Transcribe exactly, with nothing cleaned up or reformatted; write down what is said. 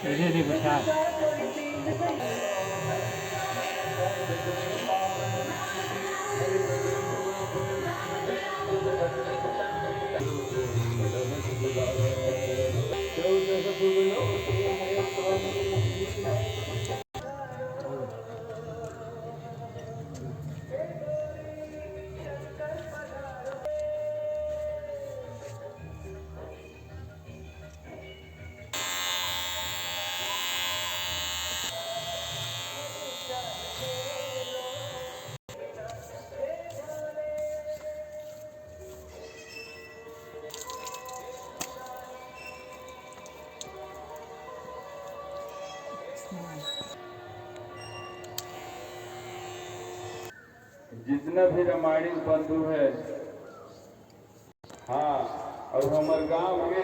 अरे, अरे, बता। जितना भी रामायणी बंधु है, हाँ, अउ हमर गांव के